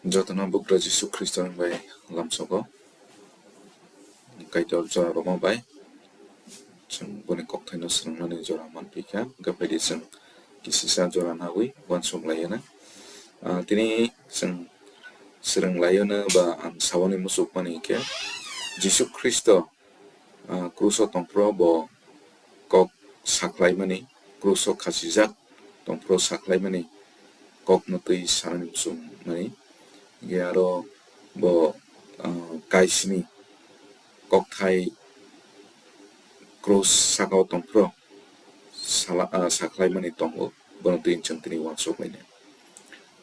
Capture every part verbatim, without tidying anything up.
Jotono Bugra Jisu Khristo ni bai lamsogo. Kaitor jora rwma bai chwng boni kokthaino swrwngmani jora manphi kha. Hwnkhe phaidi chwng kisisa jora nagwi uansuk laiyana. Ah, tini chwng swrwng laiyano ba ang saboni muchukmani hinkhe Jisu Khristo ah, kruso tongphro bo kok sakhlaimani, kruso khachijak tongphro sakhlaimani kokno twi sanani muchungmani. Hingke aro bo, ah, kaisini kokthai krus sakao tongphro sala-, ah, sakhlaimani tongo, bono twi chwng tini uansuk lainai.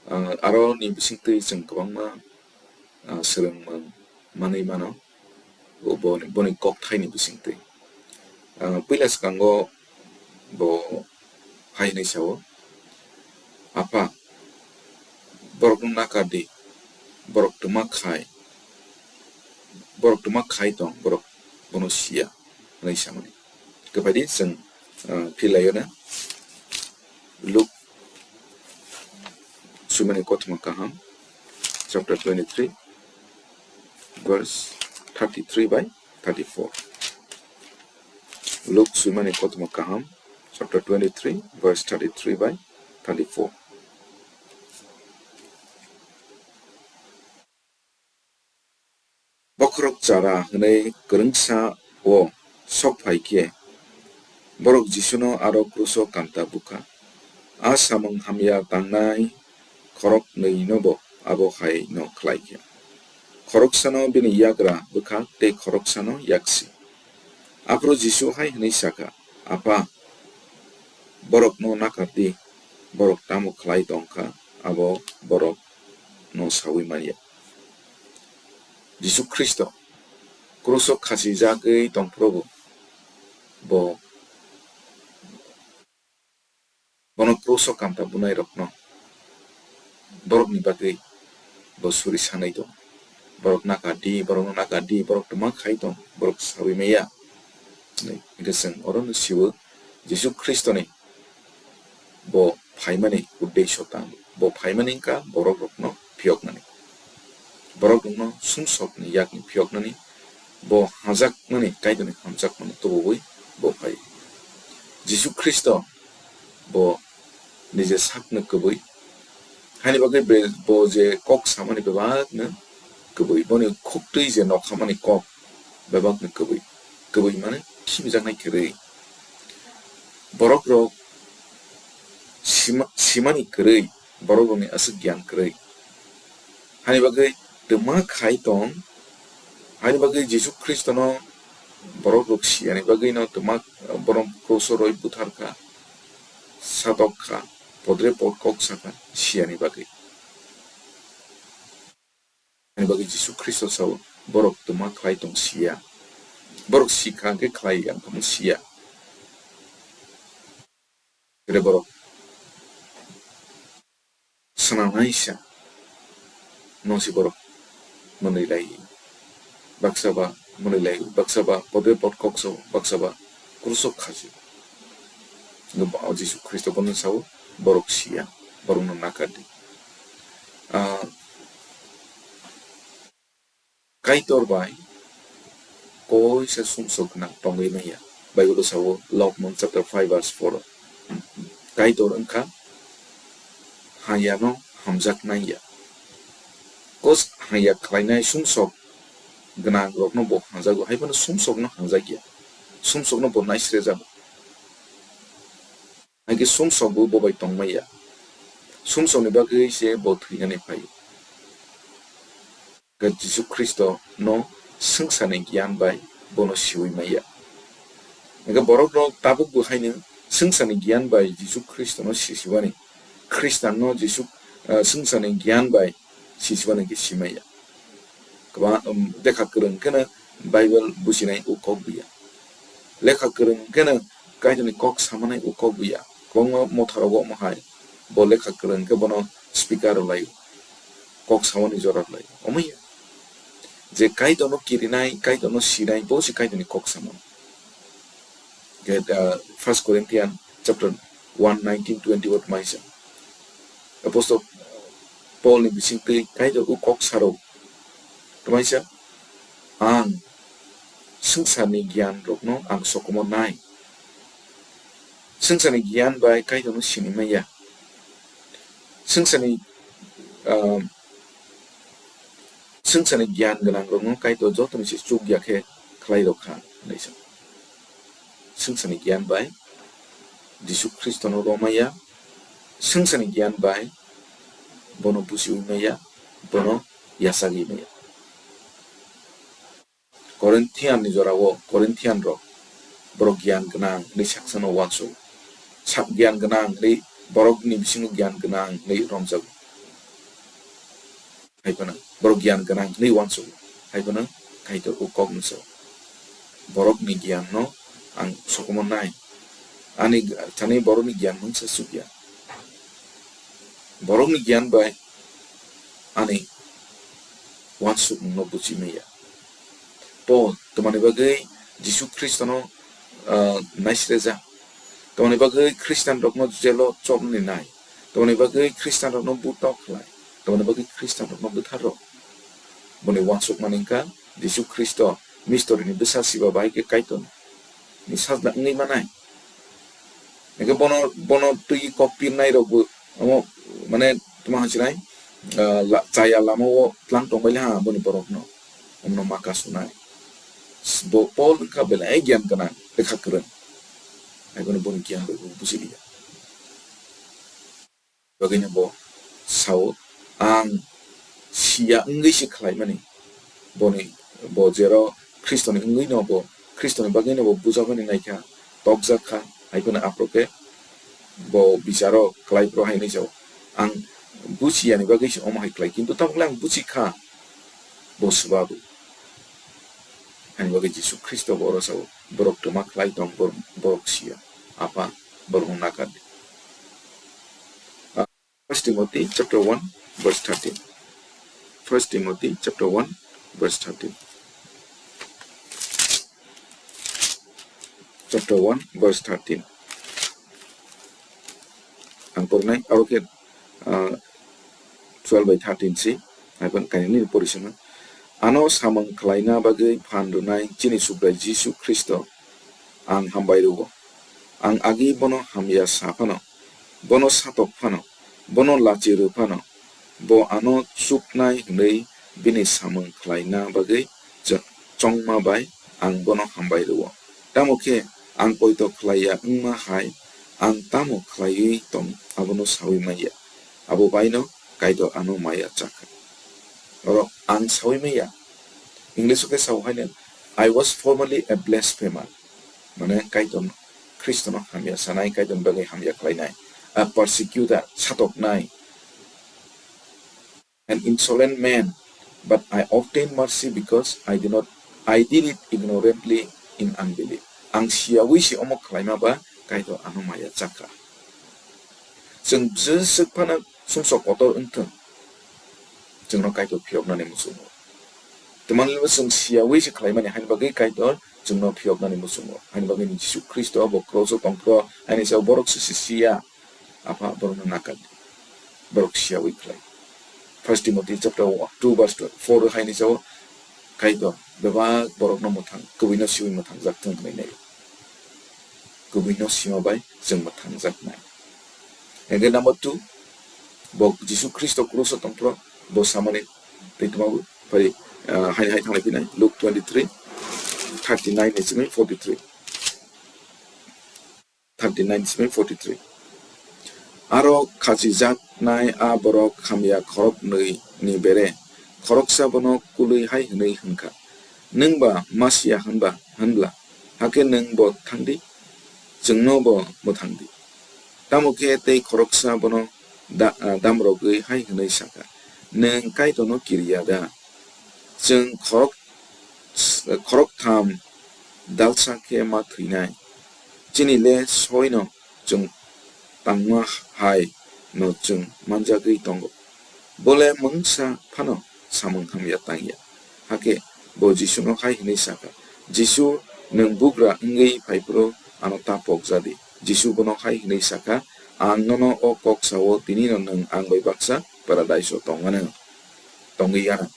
Ah, aro ni bisingtwi chwng kwbangma, ah, swrwngmung manwi mano. Bo-, boni, boni kokthaini bisingtwi. Ah, puila swkango bo hai hwnwi sao, "Apha, borokno nakar di, borok twma khai, borok twma khai tong, borok bono siya," hwnwi samani. Kwphaidi chwng, ah, philaiyo na. Luke swimani kothoma kaham, chapter twenty-three, verse thirty-three by thirty-four. Luke swimani kothoma kaham, chapter twenty-three, verse thirty-three by thirty-four. Bokhorok chara hwnwi kwrwngsa o sok phai khe, borok Jisuno aro kruso kanta bukha. A samung hamya tangnai khoroknwinobo abo hai no khlai kha. Khoroksano bini yagra bwkha tei khoroksano yaksi. Aphuru Jisu hai hwnwi sakha, "Apha, borokno nakar di, borok tamo khlai tong kha, abo borokno saui man ya." Jisu Khristo kruso khachijagwi tongphuru bo, bo bono kruso kanta bunairokno borokni bagwi bo suri sanai tong. Borok nakar di, borokno nakar di, borok twma khai tong, borok saui maya. Hingke chwng orono siwo Jisu Khristoni bo phaimani uddesho tang. Bo phaimani wngkha borokrokno phiyoknani. Borokrokno sumsokni yakni phiyoknani, bo hamjakmani, Kaitorni hamjakmani tubuwi bo phai. Jisu Khristo bo nije sakno kwbwi. Haini bagwi be-, bo je kok samani bebakno kwbwi. Boni khuktwi je nokhamani kok bebakno kwbwi. Kwbwi mane khibijaknai kwrwi. Borokrok sima-, simani kwrwi, borokrokni aswk giyan kwrwi. Haini bagwi twma khai tong, haini bagwi Jisu Khristono borokrok siyani bagwino twma borok kruso rwi butharkha, satok kha, podre pod kok sakha siyani bagwi. Ani bagwi Jisu Khristo sao, borok twma khlai tong siya. Borok sikha hwnkhe khlai yang tongmo siya. Kere borok swnamnaisa no si borok mwnwi lai. Baksa ba mwnwi lai, baksa ba podre pod kok sao, baksa ba kruso khachi. Bo Jisu Khristo bono sao, borok siya, borokno nakar di. Ah, Kaitor bai koisa sumsok gwnang tongwi manya. Bible o sao, Lokman chapter five verse four o, Kaitor wngkha hamyano hamjaknai ya. Kos hamya khlainai sumsok gwnang rokno bo hamjago, hai phano sumsokno hamjakya, sumsokno bo naisrejago. Haikhe sumsok bo, bo bai tongmaya. Sumsokni bagwi se bo thwinani phaio. Khe Jisu Khristo no swngcharni giyan bai bono siui maya. Hingkhe borok rok tabuk bo haino swngcharni giyan bai Jisu Khristo no sisiwani. Khristan no Jisu, ah, swngcharni giyan bai sisiwani khe simaya. Kwbang, um, lekha kwrwng kheno Bible buchinai o kok buya. Lekha kwrwng kheno Kaitorni kok samanai o kok buya. Kwbangma motha rogo omo hai bo lekha kwrwng khe bono speaker rw lai, kok samani jora rw lai. Omo ya. Je Kaitorno kirinai, Kaitorno sinai, bo se Kaitorni kok samano. Khe, ah, First Corinthians chapter one nineteen twenty o tmaisa. Apostle Paul ni bisingtwi Kaitor o kok saro. Tamaisa, ang swngcharni giyan rokno ang sokomornai. Swngcharni giyan bai Kaitorno sini maya. Swngcharni, ah, swngcharni giyan gwnang rokno Kaitor jotoni se chukya khe khlai rok kha, hinwi sa. Swngcharni giyan bai Jisu Khristono romaya, swngcharni giyan bai bono busiwi maya, bono yachagwi maya. Corinthian ni jorao Corinthian rok borok giyan gwnang hinwi saksano uansuk. Sak giyan gwnang hinwi borokni bisingo giyan gwnang hinwi romjago. Hai phano borok giyan gwnang hinwi uansuk. Hai phano Kaitor o kok ni so. Borokni giyan no ang sokomornai. Ani thani borokni giyan mungsa sukya. Borokni giyan bai ani uansukmungno buchi maya. Paul, tamani bagwi Jisu Khristono, ah, naisrejak? Tamani bagwi Khristian rokno jelo chopni nai? Tamani bagwi Khristian rokno butok khlai? Tamani bagwi Khristian rokno bwthar rok? Boni uansukmani wngkha Jisu Khristo mistorini bwsa siba bai khe Kaitor ni sajla wngwi manai. Hingke bono, bono twi kok pirnai rok bo, omo, mane, tamo hwnsinai, ah, la-, chaya lama o tlang tongbai le ha boni borok no, omno maka sunai. S-, bo Paul wngkha belai giyan gwnang, lekha kwrwng. Hai bono boni giyan bai bo buji liya. Bagwino bo sao, ang siya wngwi se khlaimani. Boni, bo jero Khristoni wngwino bo, Khristoni bagwino bo bujagani naikha, tokjak kha, hai phano aphuru khe bo bicharo khlai phuru hai hinwi sao, ang buchiyani bagwi se omo hai khlai, kintu tabukle ang buchi kha, bo swbabu. Ani bagwi Jisu Khristo bo oro sao, borok twma khlai tong, bor-, borok siya, Apha, borokno nakar di. First Timothy chapter one verse thirteen. First Timothy chapter one verse thirteen. Chapter one verse thirteen. Ang pornai, aro khe, ah, twelve by thirteen si, hai phano kainwi pori sano. Ano samung khlaina bagwi phan rwnai chini Subrai Jisu Khristo ang hambai rwo. Ang agi bono hamya sa phano, bono satok phano, bono lachi rw phano, bo ano chuknai hwnwi bini samung khlaina bagwi ch-, chongma bai ang bono hambai rwo. Tamo khe ang poito khlai ya wngma hai ang tamo khlaiwi tong abono saui man ya. Abo baino Kaitor ano maya chakha. Oro ang saui man ya. English o khe sao haino, "I was formerly a blasphemer." Mane Kaitor Khristono hamya sanai, Kaitorni bagwi hamya khlainai. A persecutor, satoknai. An insolent man, but I obtained mercy because I did not, I did it ignorantly in unbelief. Ang siyawi se omo khlaima ba Kaitor ano maya chakha. Chwng bwswk phano sumsok kotor wngthwng, chwngno Kaitor phiyoknani muchungo. Tamni hwnba chwng siyawi se khlaimani, haini bagwi Kaitor chwngno phiyoknani muchungo. Haini bagwi Jisu Khristo bo cross o tongphuru, haini sao borok se siya. Apha borokno nakar di. Borok siyawi khlai. First Timothy chapter two verse four o haini sao, Kaitor bebak borokno mwthang, kwbwino siwi mwthangjak thung hwnwi nai. Kwbwino sima bai chwng mwthangjaknai. Hingke number two, bo Jisu Khristo cross o tongphuru bo samani tei tongma bo phai, ah, hai, hai thanglai phinai, Luke twenty-three, thirty-nine ni simi forty-three. Thirty-nine ni simi forty-three. Aro khachijaknai a borok hamya khoroknwi ni bere khoroksa bono kulwi hai hwnwi hwnkha, "Nwng ba Masia hwnba, hwnbla, hakhe nwng bo thangdi, chwngno bo mwthangdi." Tamo khe tei khoroksa bono da-, ah, damrogwi hai hwnwi sakha, "Nwng Kaitorno kiriya da? Chwng khorok-, khoroktham dalsa khe ma thwinai. Chini le soino chwng tangma hai no chwng manjagwi tongo." Bo le mungsa phano samung hamya tangya. Hakhe bo Jisuno hai hwnwi sakha, "Jisu, nwng bugra wngwi phaiphuru ano ta pokjadi." Jisu bono hai hwnwi sakha, "Ang nono o kok sao, tinino nwng ang bai baksa paradise o tongmano, tongwi gana.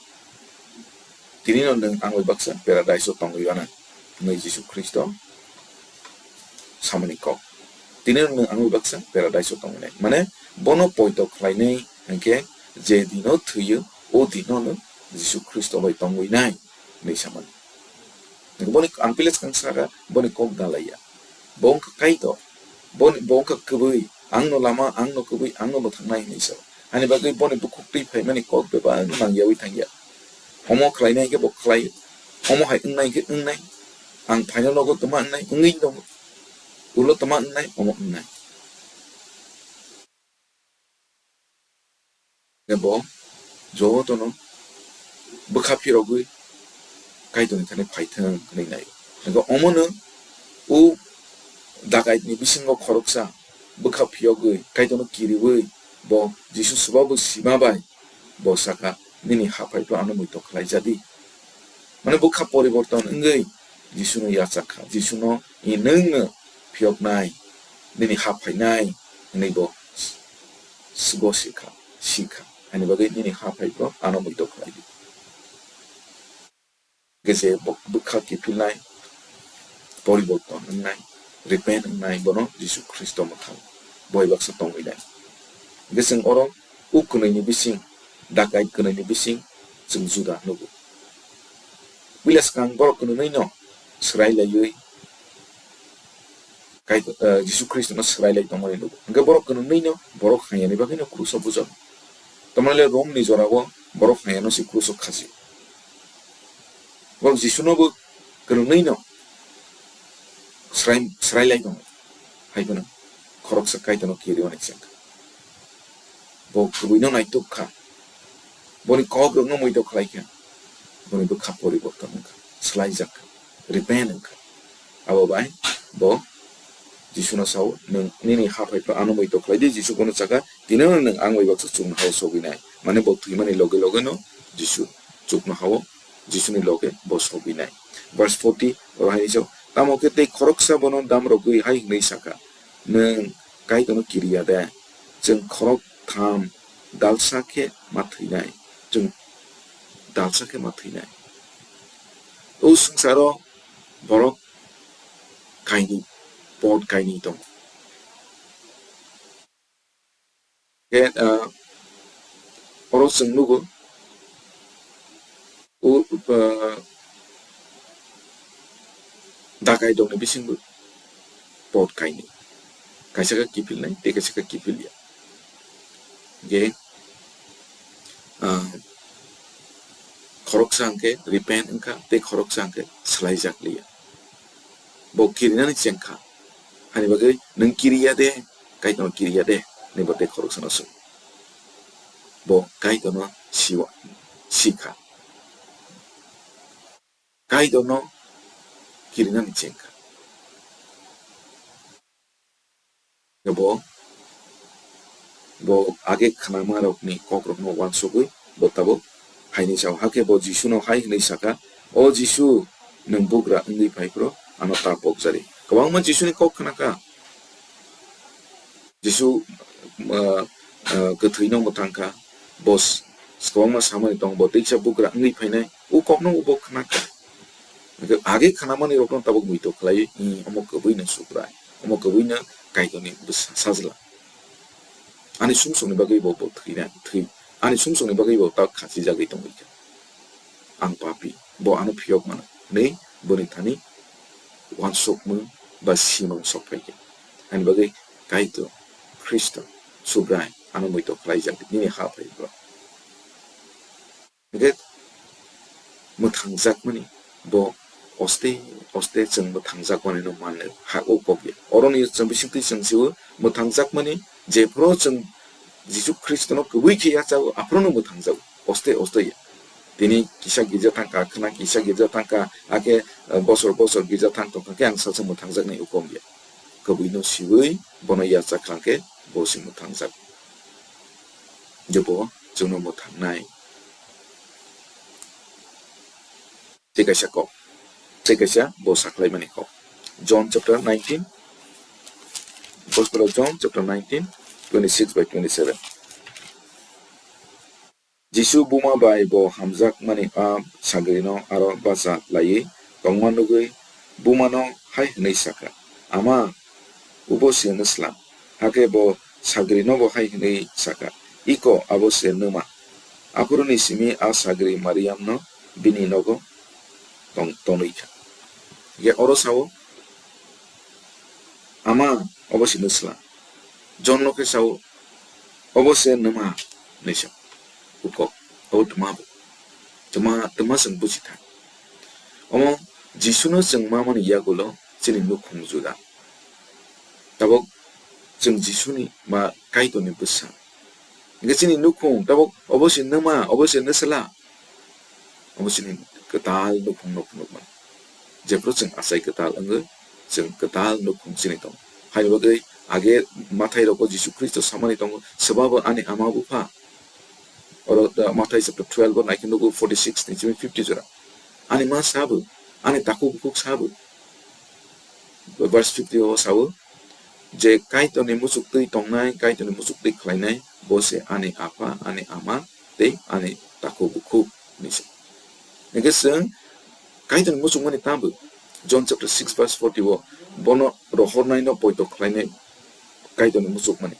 Tinino nwng ang bai baksa paradise o tongwi gana, hwnwi Jisu Khristo samani kok. Tinino nwng ang bai baksa paradise o tongwi nai. Mane bono poito khlainai hwnkhe je dino thwiyo, o dino nwng Jisu Khristo bai tongwi nai hwnwi samani. Boni ang pila swkang saka, boni kok dalaiya. Bo wngkha Kaitor. Boni, bo wngkha kwbwi. Angno lama, angno kwbwi, angno mwthang nai hwnwi sa. Ani bagwi boni bukhuk twi phaimani kok bebak nangyawi thangya. Omo khlainai khe bo khlai. Omo hai wngnai khe wngnai. Ang phaino nogo tongma wngnai, wngwi tongo. Ulo tongma wngnai, omo wngnai. Bo jotono bwkha phirogwi Kaitorni thani phaithwng hwnwi nai. Hwnkhe omono o dakaitni bisingo khoroksa bwkha phiyogwi Kaitorno kiriwi bo Jisu swbabo sima bai bo saka, "Nini haphai phano ano muitok khlai jadi." Mane bwkha poriborton wngwi Jisuno yachak kha, Jisuno, "I nwngno phiyoknai, nini haphainai," hwnwi bo s-, s-, go sikha, sikha. Ani bagwi nini haphai phano ano muitok khlai di. Hwnkhe je bo bwkha kiphilnai, poriborton wngnai, repent wngnai, bono Jisu Khristo mwthang bo bai baksa tongwi nai. Hwnkhe chwng oro o kwnwini bising, dakait kwnwini bising chwng juda nugo. Puila swkang borok kwnwino swrai laiwi Kaitor, eh, Jisu Khristono swrai lai tongmani nugo. Hwnkhe borok kwnwino borok hamyani bagwino kruso bujak. Tamoni le Romni jorao borok hamyano se kruso khasi. Borok Jisunobo kwnwino swrai, swrai lai tongo. Hai phano khoroksa Kaitorno kiriwani chengkha. Bo kwbwino naituk kha. Boni kokrokno muitok khlai kha. Boni bwkha poriborton wng kha. Swlaijak kha. Repent wng kha. Abo bai bo Jisuno sao, "Nwng nini haphai phano ano muitok khlai di." Jisu bono saka, "Tinino nwng ang bai baksa chuknohao sogwi nai." Mane bo thwimani loge loge no Jisu chuknohao Jisuni loge bo sogwi nai. Verse forty, oro hai rijak, "Tamo khe tei khoroksa bono damrogwi hai hwnwi saka, 'Nwng Kaitorno kiriya de? Chwng khorok tham dalsa khe ma thwinai, chwng dalsa khe ma thwinai.'" O swngcharo borok kainwi, pot kainwi tongo. Khe, ah, oro chwng nugo, o, ah, dakai dongni bisingo pot kainwi. Kaisa khe kiphilnai, tei kaisa khe kiphilya. Hwnkhe, ah, khoroksa hwnkhe repent wngkha, tei khoroksa hwnkhe swlaijak liya. Bo kirinani chengkha. Hani bagwi nwng kiriya de, Kaitorno kiriya de, hwnwi bo tei khoroksano swng. Bo Kaitorno siwa, sikha. Kaitorno kirinani chengkha. Bo, bo age khnamarokni kokrokno uansugwi bo tabuk phaini sao. Hakhe bo Jisuno hai hwnwi sakha, "O Jisu, nwng bugra wngwi phai phro ano ta pokjari." Kwbangma Jisuni kok khnakha. Jisu, ah, ah, kwthwino mwthang kha, bo s-, kwbangma samani tongo, bo teisa bugra wngwi phainai, o kokno bo khnakha. Hwnkhe age khnamani rokno tabuk muitok khlaiwi, "Hmm, omo kwbwino Subrai, omo kwbwino Kaitorni bwsa sajla. Ani sumsokni bagwi bo, bo thwina, thwi, ani sumsokni bagwi bo ta khachijagwi tongwi kha. Ang papi, bo ano phiyok mano," hwnwi boni thani uansukmung ba simung sok phai kha. Ani bagwi Kaitor, Khristo, Subrai ano muitok khlaijak, nini ha phai bro. Hwnkhe mwthangjakmani bo oste oste chwng mwthangjakmani no manwi ha o kok ya. Oroni chwng bisingtwi chwng sio mwthangjakmani jephru chwng Jisu Khristono kwbwi khe yachago, aphruno mwthangjago. Oste oste ya. Tini kisa girja thangkha, khwna kisa girja thangkha, hakhe, eh, bosor bosor girja thang tongkha khe ang sacha mwthangjaknai o kok ya. Kwbwino siwi bono yachak kha khe bo se mwthangjak. Je bo chwngno mwthangnai. Tei kaisa kok, tei kaisa bo sakhlaimani kok. John chapter nineteen, Gospel of John chapter nineteen, twenty-six by twenty-seven. Jisu buma bai bo hamjakmani a sagrino aro bacha laiwi tongma nugwi bumano hai hwnwi sakha, "Ama, ubo se nwsla." Hakhe bo sagrinobo hai hwnwi sakha, "Iko, abo se nwma." Aphuruni simi a sagri Mariamno bini nogo tong-, tonwi kha. Hingkhe oro sao, "Ama, obo se nwsla." John no khe sao, "Obo se nwma," hinwi sa. Uko, obo twma bo. Twma, twma chwng buji thang. Omo Jisuno chwng ma mani yagulo chini nukhung juda. Tabuk chwng Jisuni ba Kaitorni bwsa. Hingkhe chini nukhung tabuk obo se nwma, obo se nwsla. Omo chini kwtal nukhung no phunukmani. Jephru chwng achai kwtal wngwi, chwng kwtal nukhung chini tongo. Haini bagwi age Mathai rogo Jisu Khristo samani tongo, "Swbabo ani ama bupha." Oro, uh, Mathai chapter twelve o naikhe nugo forty six ni simi fifty jora. "Ani ma sabo, ani takhuk bukhuk sabo." Verse fifty o sao, "Je Kaitorni muchuk twi tongnai, Kaitorni muchuk twi khlainai, bo se ani apha, ani ama, tei ani takhuk bukhuk," hinwi sa. Hingkhe chwng Kaitorni muchukmani tamo, John chapter six verse forty o, bono rohornaino poito khlainai Kaitorni muchukmani.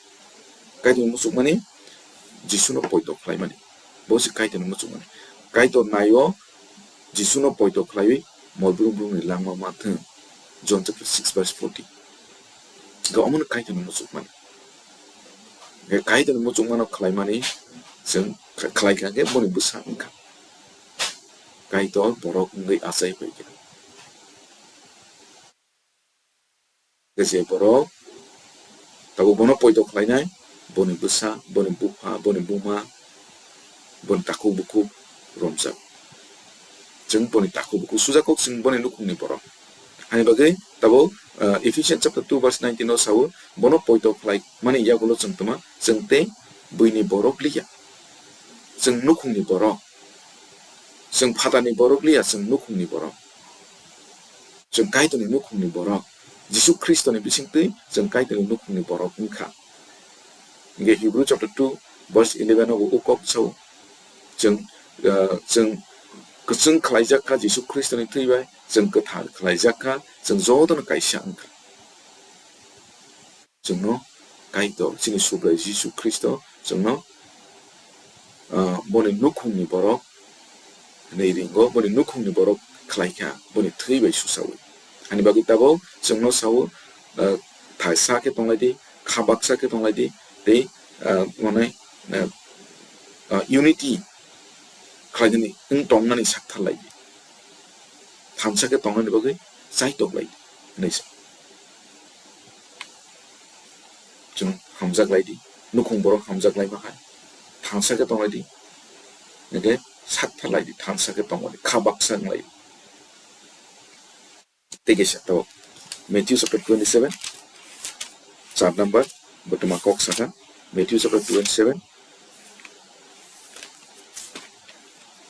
Kaitorni muchukmani Jisuno poito khlaimani. Bo se Kaitorni muchukmani. Kaitor naio Jisuno poito khlaiwi mol brum brumni langma ma thwng. John chapter six verse forty. Ga omono Kaitorni muchukmani. Ga Kaitorni muchukmano khlaimani chwng kha-, khlai kha khe boni bwsa wngkha. Kaitor borok wngwi achai pai kha. Khe je borok tabuk bono poito khlainai, boni bwsa, boni bupha, boni buma, boni takhuk bukhuk romjak. Chwng boni takhuk bukhuk sujak kok, chwng boni nukhungni borok. Ani bagwi tabuk, uh, Ephesians chapter two verse nineteen o sao, bono poito khlai mani yagulo chwng tongma, chwng tei buini borok liya. Chwng nukhungni borok. Chwng phatarni borok liya, chwng nukhungni borok. Chwng Kaitorni nukhungni borok. Jisu Khristoni bisingtwi chwng Kaitorni nukhungni borok wngkha. Hingkhe Hebrew chapter two verse eleven o bo o kok sao. Chwng, ah, chwng kwchwng khlaijak kha Jisu Khristoni thwi bai, chwng kwthar khlaijak kha, chwng jotono kaisa wngkha. Chwngno Kaitor, chini Subrai Jisu Khristo chwngno, ah, boni nukhungni borok hinwi ringo, boni nukhungni borok khlai kha, boni thwi bai susaui. Ani bagwi tabuk chwngno sao, ah, thaisa khe tonglaidi, kha baksa khe tonglaidi, tei, ah, mane, ah, ah, unity khlainani wng tongnani saktharlaidi. Thansa khe tongnani bagwi chaitok lai hinwi sa. Chwng hamjak lai di, nukhung borok hamjak lai ma hai. Thansa khe tong lai di, hingkhe saktharlai di, thansa khe tong lai di, kha baksa wng lai di. Tei kaisa tabuk Matthew chapter twenty-seven, char number, bo twma kok sakha, Matthew chapter twenty-seven,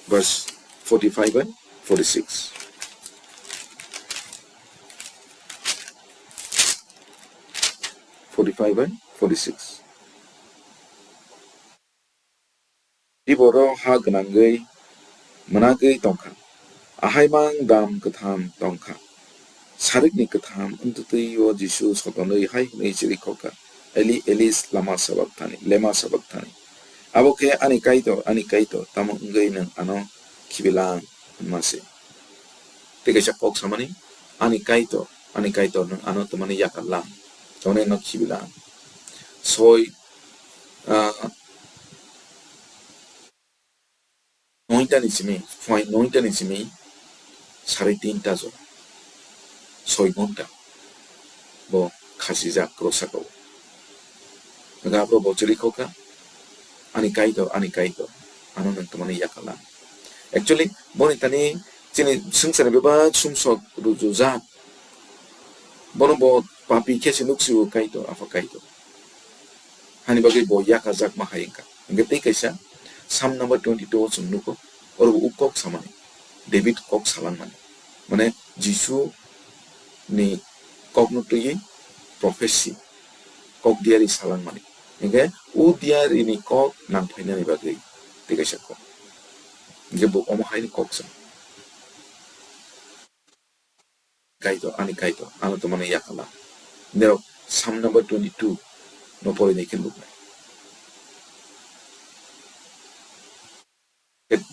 verse forty-five and forty-six. Forty-five and forty-six. Tei borok ha gwnangwi mwnagwi tongkha, ahaimang dam kwtham tongkha. Sarikni kwtham wngtwtwi o Jisu sotonwi hai hwnwi chirikhokha, "Eli, Eli, lama sabakthani, lema sabakthani?" Abo khe, "Ani Kaitor, ani Kaitor, tamo wngwi nwng ano khibilang?" hwnma se. Tei kaisa kok samani, "Ani Kaitor, ani Kaitor, nwng ano twmani yakarlang, twmani ano khibilang?" Soi, ah, noita ni simi, phai noita ni simi, sare tinta jora, soi ghonta bo khasijak rw saka o. Hwnkhe aphuru bo chirikhokha, "Ani Kaitor, ani Kaitor, ano nwng twmani yakarlang?" Actually, boni thani chini swngcharni bebak sumsok rujujak. Bono bo papi khe se nuk si-o Kaitor, Apha Kaitor. Hani bagwi bo yakajak ma hai wngkha. Hingkhe tei kaisa Psalm number twenty-two o chwng nugo, oro bo o kok samani, David kok salangmani. Mane Jisu ni kokno twiwi prophecy, kok diary salangmani. Hingkhe o diary ni kok nangphainani bagwi tei kaisa kok. Hingke bo omo haini kok sa. Kaitor, ani Kaitor, ano tongmani yakala. Norok Psalm number twenty-two no porinai khe nuknai.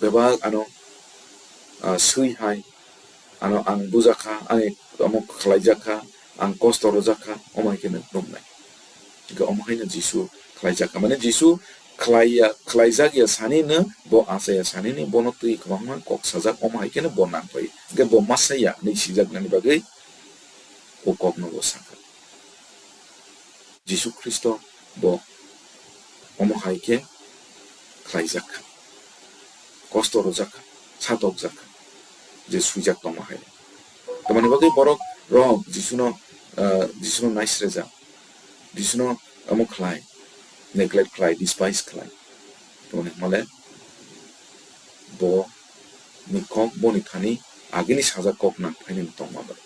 Bebak ano, ah, swi hai, ano ang bujakha, ani omo khlaijakha, ang kosto rojakha, omo hai khe nuknai. Hingke omo haino Jisu khlaijakha. Mane Jisu khlaiya, khlaijak ya sanino, bo achaya sanino, bono twi kwbangma kok sajak, omo hai kheno bo nangpai. Hingke bo masa ya hinwi sijaknani bagwi o kokno bo sakha. Jisu Khristo bo omo hai khe khlaijakha, kosto rojakha, satokjakha, je swijak tongma hai. Tamoni bagwi borok rok Jisuno, ah, Jisuno naisrejak, Jisuno omo khlai, neglect khlai, despise khlai. Tamoni hwnmale bo ni kok, boni thani agini sajak kok nang phainani tongma bai.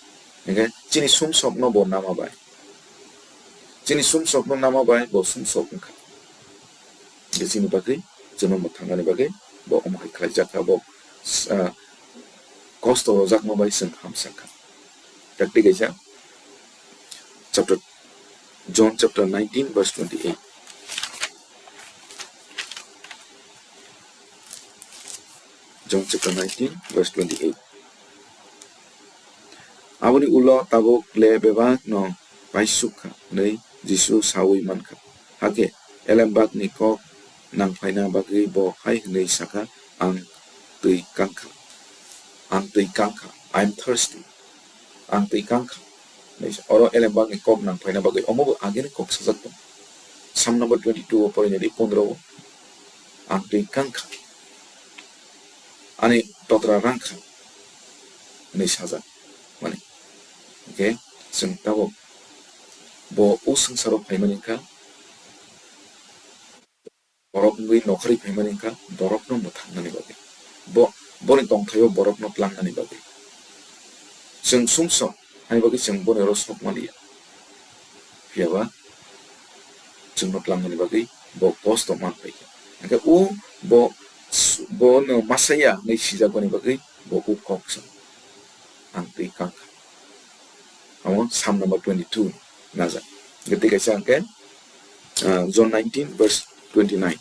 Hingke chini sumsokno bo nama bai. Chini sumsokno nama bai bo sumsok wngkha. Hingke chini bagwi, chwngno mwthangnani bagwi bo omo hai khlaijakha, bo, ah, kosto rojakma bai chwng hamsakha. Takti kaisa chapter, John chapter nineteen verse twenty-eight. John chapter nineteen verse twenty-eight. Aboni ulo tabuk le bebak no paisuk kha hwnwi Jisu saui mankha. Hakhe elembak ni kok nangphaina bagwi bo hai hwnwi sakha, "Ang twi kangkha, ang twi kangkha, I am thirsty." Ang twi kangkha. Oro elembak ni kok nangphaina bagwi omo bo agini kok sajak tong. Psalm number twenty-two o porinani pondro o, "Ang twi kangkha, ani totra rangkha," hinwi sajak. Mani, hingke chwng tabuk bo o swngcharo phaimani wngkha, borok wngwi nokharwi phaimani wngkha borokno mwthangnani bagwi, bo, boni tongthaio borokno tlangnani bagwi. Chwng sumsok hani bagwi chwng boni oro sok manliya, phiyaba chwngno tlangnani bagwi bo kosto man phaikha. Hingke o bo, bono masaya hinwi sijakmani bagwi bo o kok sa, "Ang twi kangkha." Amo Psalm number twenty-two najak. Hingke tei kaisa hingke, ah, John nineteen verse twenty-nine.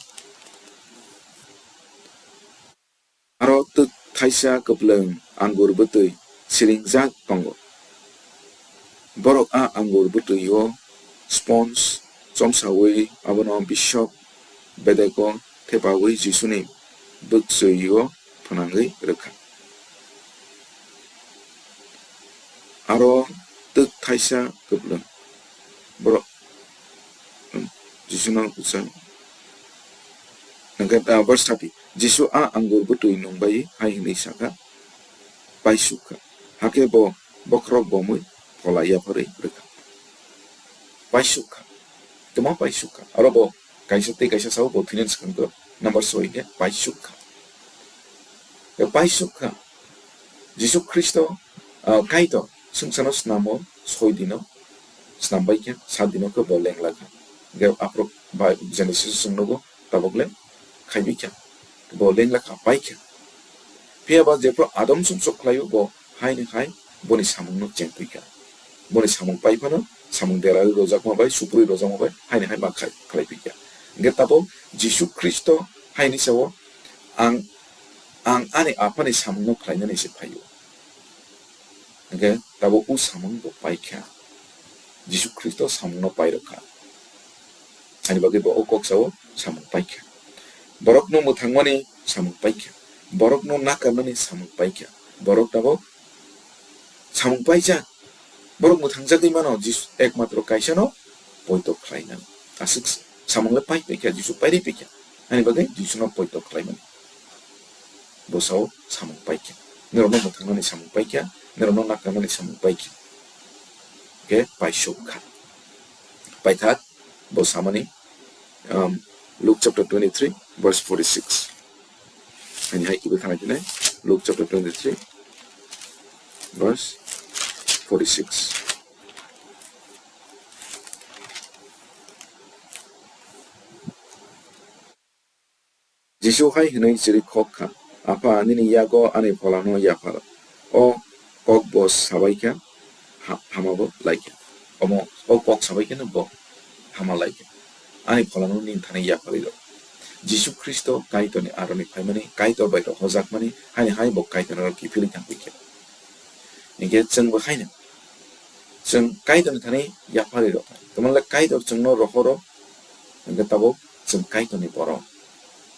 Aro twk thaisa kwplwng angur bwtwi siringjak tongo. Borok a angur bwtwi-o sponge chomsaui abono bisok bedego thepaui Jisuni bwkchwi-o phwnangwi rwkha. Aro twk thaisa kwplwng borok, hmm, Jisuno usa. Hingke, ah, verse thirty, Jisu a angur bwtwi nungbai hai hwnwi sakha, "Paisuk kha." Hakhe bo bokhorok bomwi phola yapharwi rwkha. Paisuk kha. Tamo paisuk kha. Aro bo kaisa tei kaisa sao bo thwinani swkang to number soi khe paisuk kha. Paisuk kha. Jisu Khristo, ah, Kaitor swngcharno snamo soi dino, snam bai khe sat dino khe bo lengla kha. Hingke aphuru bai Genesis o chwng nugo, tabuk le khaibi kha, bo lengla kha, pai kha. Phiya ba jephru Adam sumsok khlaio, bo haini hai boni samungno chengtwi kha. Boni samung pai phano, samung derarwi rojakma bai, suprwi rojakma bai, haini hai ma khai, khlai phi kha. Hingke tabuk Jisu Khristo haini sao, "Ang, ang ani Aphani samungno khlainani se phaio." Hingke tabuk o samung bo pai kha. Jisu Khristo samungno pai rwkha. Ani bagwi bo o kok sao samung pai kha. Borokno mwthangmani samung pai kha. Borokno nakarnani samung pai kha. Borok tabuk samung paijak. Borok mwthangjagwi mano, Jisu ekmatro kaisano poito khlainani. Aswk samung le pai paikha, Jisu pairi paikha. Ani bagwi Jisuno poito khlaimani. Bo sao samung paikha. Norokno mwthangnani samung paikha, norokno nakarnani samung paikha. Hingke paisuk kha. Paithak bo samani, um, Luke chapter twenty-three, verse forty-six. Ani hai kibo thana kine, Luke chapter twenty-three, verse forty-six. Jisu hai hwnwi chirikhok kha, Apha, nini yago ani pholano yaphar. O kok bo sabai kha, ha-, hama bo lai kha. Omo, o kok sabai kheno bo hama lai kha. Ani pholano nini thani yapharwi rw. Jisu Khristo Kaitorni aroni phaimani, Kaitor bai rw hojakmani, haini hai bo Kaitorni aro kiphilwi thangwi kha. Hinkhe chwng bo haino. Chwng Kaitorni thani yapharwi rw. Tamni hwnle Kaitor chwngno rohoro, hinkhe tabuk chwng Kaitorni borok.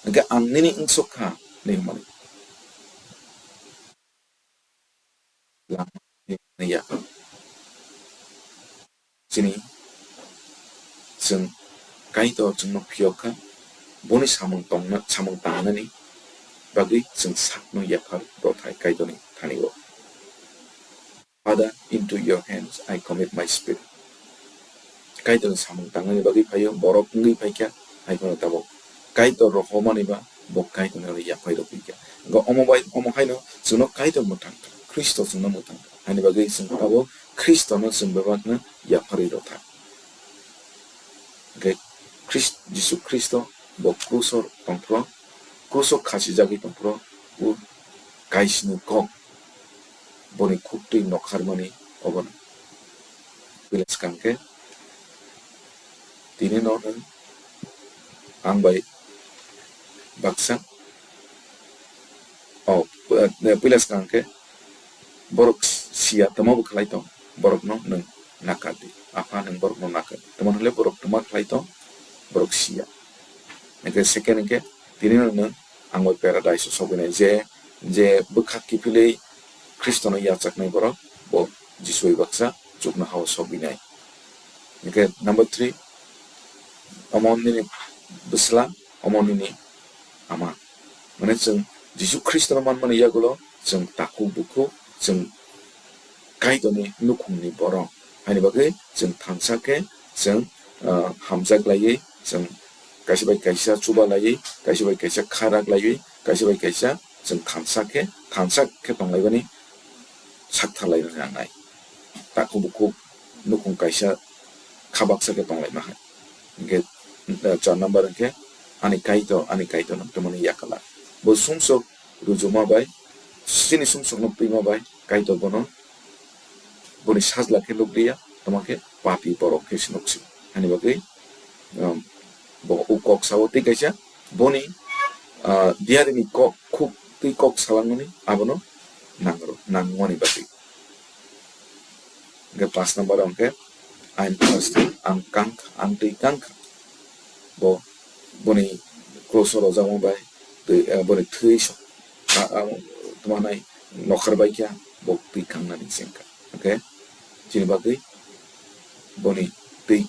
Hinkhe ang nini wngsuk kha, hinwi hwnmani. Lama ya. Chini chwng Kaitor chwngno phiyok kha, boni samung tongna, samung tangnani bagwi chwng sakno yaphar rw thai Kaitorni thani-o. Father, into your hands I commit my spirit. Kaitorni samung tangnani bagwi phaio, borok wngwi phaikha, hai phano tabuk Kaitor rohormani ba bo Kaitorni aro yaphai rwphi kha. Hinkhe omo bai, omo haino chwngno Kaitor mwthang kha, Khristo chwngno mwthang kha. Haini bagwi chwng tabuk Khristono chwng bebakno yapharwi rw thai. Hinkhe Khris-, Jisu Khristo bo kruso tongphuru, kruso khasijagwi tongphuru, o kaisni kok boni khuktwi nokharmani obono. Puila swkang khe, tini no nwng ang bai baksa, o, pu-, eh, puila swkang khe, borok siya tamo bo khlai tong, borokno nwng nakar di. Apha, nwng borokno nakar di. Tamo hwnle borok tma khlai tong, borok siya. Hinkhe second hinkhe, tini no nwng ang bai paradise o sogwinai, je, je bwkha kiphilwi Khristono yachaknai borok, bo Jisu bai baksa chuknoha-o sogwinai. Hinkhe number three, omo nini bwsla, omo nini ama. Mane chwng Jisu Khristono manmani yagulo chwng takhuk bukhuk, chwng Kaitorni nukhungni borok. Haini bagwi chwng thansa khe chwng, ah, hamjak laiwi, chwng kaisa bai kaisa chuba laiwi, kaisa bai kaisa kharak laiwi, kaisa bai kaisa chwng thansa khe, thansa khe tonglaibani saktharlainani nangnai. Takhuk bukhuk nukhung kaisa kha baksa khe tonglaima hai. Hinkhe, eh, char number hinkhe ani Kaitor, ani Kaitor no tongmani yakala. Bo sumsok rujuma bai, chini sumsokno twima bai Kaitor bono boni sajla khe nukliya, tamo khe papi borok khe se nuksi. Hani bagwi, um, bo o kok sao tei kaisa boni, ah, diarini kok, khuk twi kok salangmani abono nangro-, nangmani bagwi. Hinkhe paanch number o hinkhe, "I am thirsty," ang kangkha, ang twi kangkha. Bo, boni kruso rojakma bai twi, eh, boni thwi so-, a, a, tmanai nokhar bai kha, bo twi kangnani chengkha. Hinkhe chini bagwi boni twi,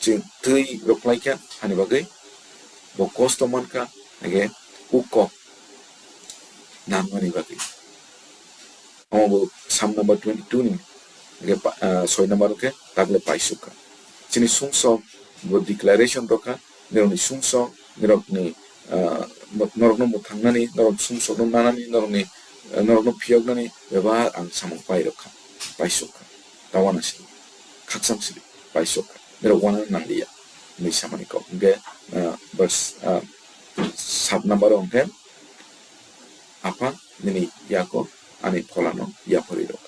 chini twi rwkhlai kha, hani bagwi bo kosto mankha, hinkhe o kok nangmani bagwi. Omo bo Psalm number twenty-two ni, hinkhe pa-, ah, soi number hinkhe takle paisuk kha. Chini sumsok bo declaration rwkha, norokni sumsok, norokni, ah, mo-, norokno mwthangnani, norok sumsokno nanani, norokni, ah, norokno phiyoknani bebak ang samung pai rwkha, paisuk kha. Tawana sidi, khakchang sidi, paisuk kha. Norok uanana nangliya, hinwi samani kok. Hinkhe, ah, verse, ah, sat number o hinkhe, Apha, nini yago ani pholano yapharwi rw.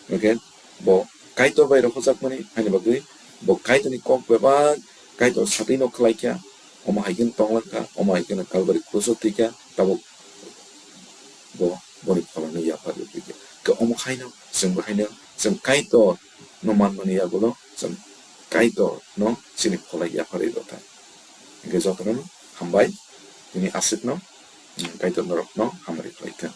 Hinkhe bo Kaitor bai rohorjakmani, haini bagwi bo Kaitorni kok bebak Kaitor satwino khlai kha, omo hai kheno tonglang kha, omo hai kheno Kalvari kruso thwi kha, tabuk bo boni pholano yapharwi rw kha. Khe omo haino chwng bo haino chwng Kaitorno manmani yagulo chwng Kaitorno chini pholai yapharwi rw thai. Hinkhe jotono hambai, tini aswkno, mm, Kaitor norokno hamari khlai kha.